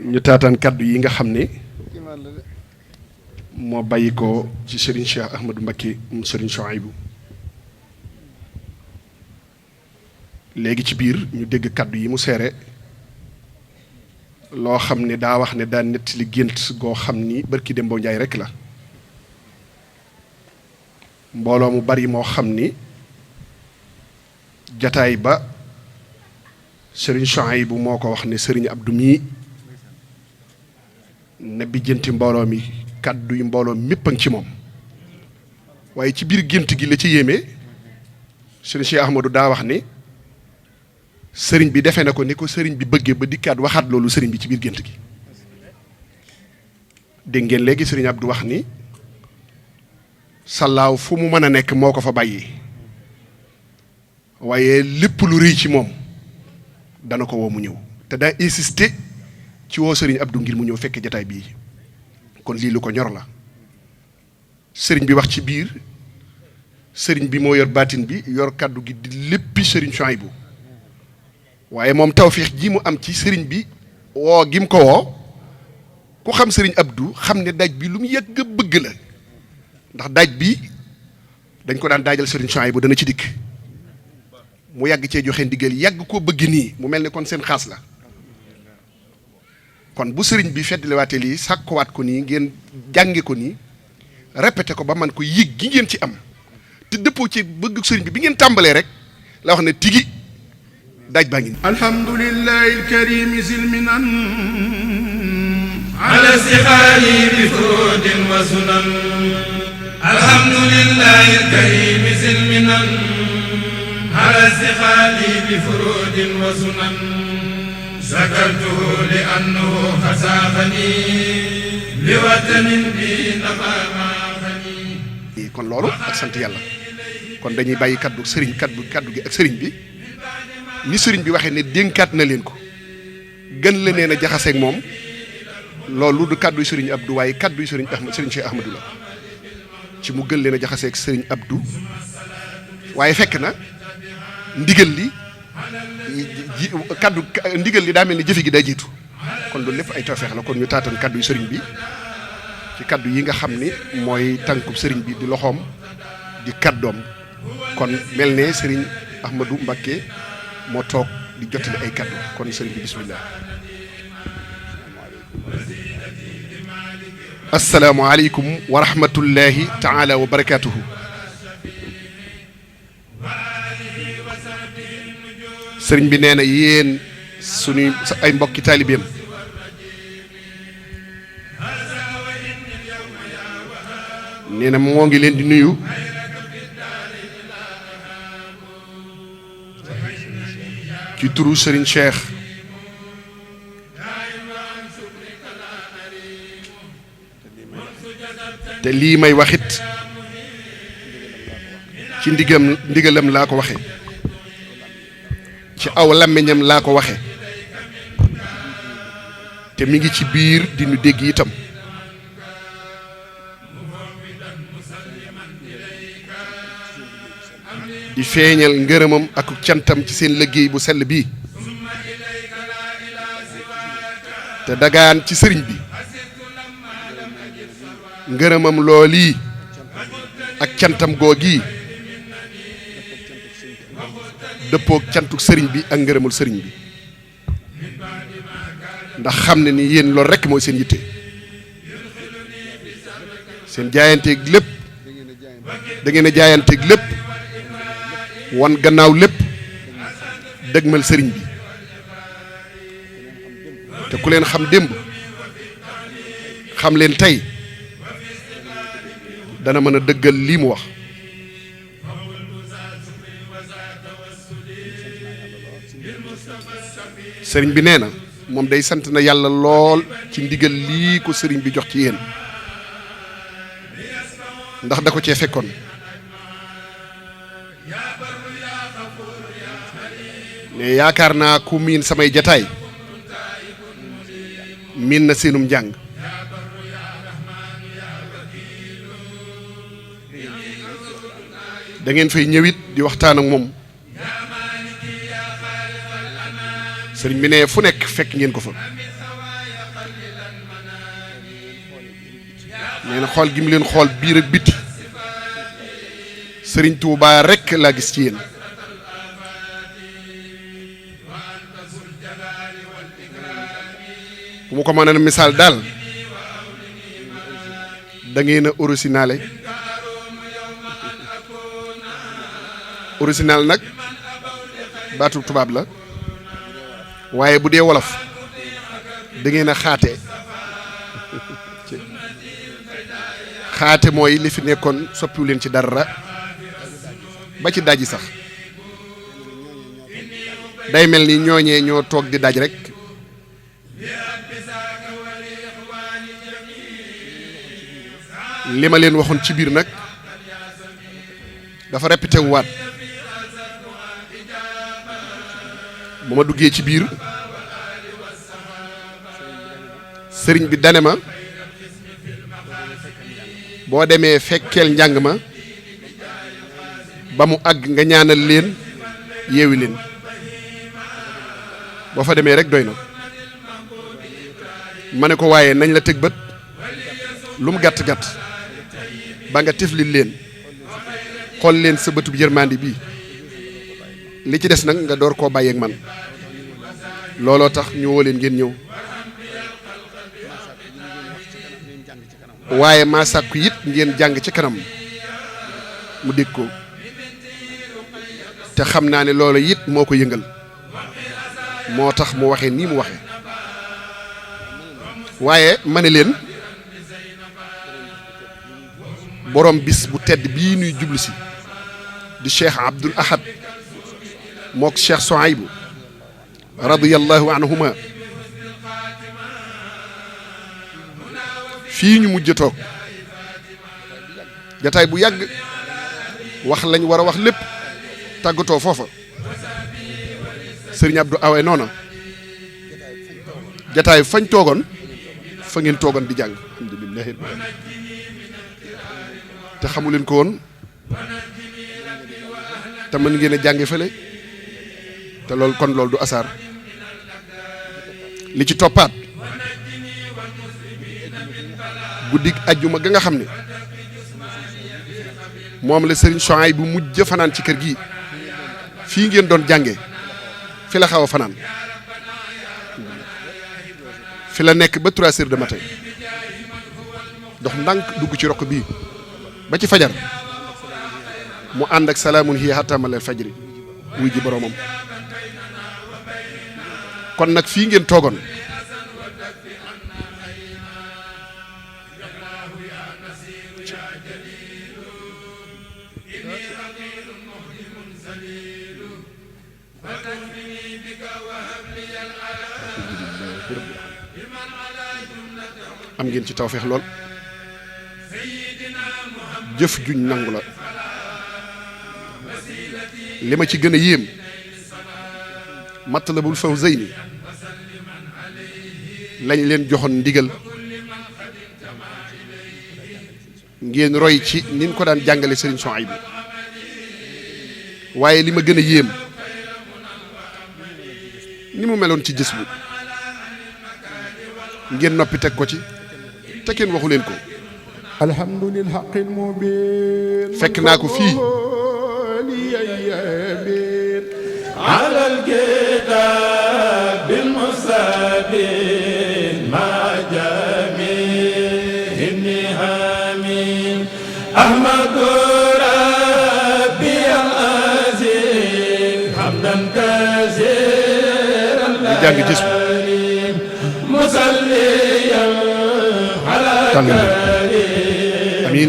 ñu taataan kaddu yi nga xam ne moo bàyyi ko ci Serigne Cheikh Ahmadou Mbacké mu Serigne Souhaïbou léegi ci biir ñu dégg kaddu yi mu seere loo xam ne daa wax ne daa nettali gént goo xam ni barki Dembo Njaay rek la mbooloo mu bari moo xam ni jataay ba Serigne Souhaïbou moo ko wax ne Serigne Abdou mii ne bijjanti mbooloo mi kàddu yu mbooloo mépp a ngi ci moom waaye ci biir gént gi la ci yéeme Serigne Cheikh Ahmadou daa wax ni sëriñ bi defe na ko ni ko sëriñ bi bëggee ba dikkaat waxaat loolu sëriñ bi ci biir gént gi dégg ngeen léegi Serigne Abdou wax ni sallaaw fu mu mën a nekk moo ko fa bàyyi waaye lépp lu rëy ci moom dana ko woo mu ñëw te daa insister ci woo Serigne Abdou ngir mu ñëw fekke jataay bii kon lii lu ko ñor la sëriñ bi wax ci biir sëriñ bi moo yor baatin bi yor kàddu gi di léppi Serigne Souhaïbou waaye moom tawféex ji mu am ci sëriñ bi woo gi mu ko woo ku xam Serigne Abdou xam ne daaj bi lu mu yàgg bëgg la ndax daaj bi dañ ko daan daajal Serigne Souhaïbou dana ci dikk mu yàgg cee joxe ndigal yàgg koo bëgg nii mu mel ne kon seen xaas la kon bu sëriñ bi feddliwaatee lii sàkkuwaat ko nii ngeen jànge ko nii répété ko ba man ko yëg gi ngeen ci am te dëppoo ci bëgg sëriñ bi ngeen tàmbalee rek la wax ne tigi daaj baa ngi nii alhamdulillahi alkarimi silminan ala sixaali bi furudin wa sunan alhamdulillahi alkarimi silminan ala sixaali bi furudin wa sunan شكرته لأنه خسافني لوطن بي نفى ما خني kon loolu ak sant yàlla kon dañuy bàyyi kaddu sëriñ kaddu gi ak sëriñ bi ni sëriñ bi waxee ne dénkaat na leen ko gën la nee na jaxaseeg moom loolu du kadduy sëriñ Abdou waaye kadduy sëriñ Cheikh Ahmadou la ci mu gën leen a jaxaseeg sëriñ Abdou waaye fekk na ndigal li kaddu ndigal li daa mel ni jëfe gi day jiitu kon loolu lépp ay tawfeex la kon ñu taatan kaddu yu sëriñ bi ci kaddu yi nga xam ni mooy tànkub sëriñ bi di loxoom di kaddoom kon mel ne sëriñ Ahmadou Mbacké moo toog di jottali ay kaddu kon sëriñ bi bismillah asalaamaaleykum wa rahmatullahi taala wa barakaatuhu sëriñ bi nee na yéen suñuy ay mbokki taalibeem nee na moo ngi leen di nuyu ci turu sëriñ Cheikh te lii may waxit ci ndigalam laa ko waxe ci aw làmmiñam laa ko waxe te mi ngi ci biir di nu dégg itam di feeñal ngërëmam ak cantam ci seen liggéey bu sell bii te dagaan ci sëriñ bi ngërëmam loolii ak cantam googii dëppook cantuk sëriñ bi ak ngërëmul sëriñ bi ndax xam ne ni yéen loolu rekk mooy seen yitte seen jaayanteeg lépp da ngeen a jaayanteeg lépp wan gannaaw lépp dëgmal sëriñ bi te ku leen xam démb xam leen tey dana mën a dëggal lii mu wax sëriñ bi nee na moom day sant na yàlla lool ci ndigal lii ko sëriñ bi jox ci yéen ndax da ko cee fekkoon ne yaakaar naa ku miin samay jataay miin na seenum njàng da ngeen fay ñëwit di waxtaan ak moom sëriñ bi ne fu nekk fekk ngeen ko fa nee na xool gi mu leen xool biir ak biti sëriñ Tuubaa rekk laa gis ci yéen bu mu ko mën a misaal daal da ngeen a original nag baatu tubaab la waaye bu dee wolof da ngeen a xaate mooy li fi nekkoon soppiwu leen ci dara ba ci daj sax day mel ni ñooñee ñoo toog di daj rek li ma leen waxoon ci biir nag dafa répété waat bu ma duggee ci biir sëriñ bi dane ma boo demee fekkeel njàng ma ba mu àgg nga ñaanal leen yeewi leen boo fa demee rek doy na ma ne ko waaye nañ la teg bët lu mu gàtt-gàtt ba nga tifli leen xool leen sa bëtub yërmandi bii li ci des nag nga door koo bàyyeeg man looloo tax ñu woo leen ngeen ñëw waaye maa sàkku it ngeen jàng ci kanam mu dégg ko te xam naa ne loolu it moo ko yëngal moo tax mu waxee nii mu waxee waaye ma ne leen borom bis bu tedd bii nuy jublu si di Cheikh Abdoul Ahad mook Cheikh Souhaïbou radiyallahu anhuma fii ñu mujj toog jataay bu yàgg wax lañ war a wax lépp tàggatoo foofa sëriñ Abdou Awe noona jataay fañ toogoon fa ngeen toogoon di jàng alhamdulillah te xamu leen ko woon te mën ngeen a jànge fële te loolu kon loolu du asaar li ci toppaat guddig ajjuma ga nga xam ne moom la sëriñ Souhaïbou bu mujj fanaan ci kër gi fii ngeen doon jànge fi la xaw a fanaan fi la nekk ba 3 heures de matin dox ndànk dugg ci roq bii ba ci fajar mu ànd ak salaamun hiya hatta malal fajri wuy ji boroomam kon nag fii ngeen toogoon am ngeen ci tawfeex lool jëf juñ nangu la li ma ci gën a yéem Matlabul Fawzayni lañ leen joxoon ndigal ngeen roy ci ni ñu ko daan jàngale Serigne Souhaïbou waaye li ma gën a yéem ni mu meloon ci gis bu ngeen noppi teg ko ci te kenn waxu leen ko alhamdulillah mubin fekk naa ko fii ala alkitab almustabin ma jami hamin ahmadu rabbi al-azim hamdan kasiran di jàng gis bu musalliyan ala amiin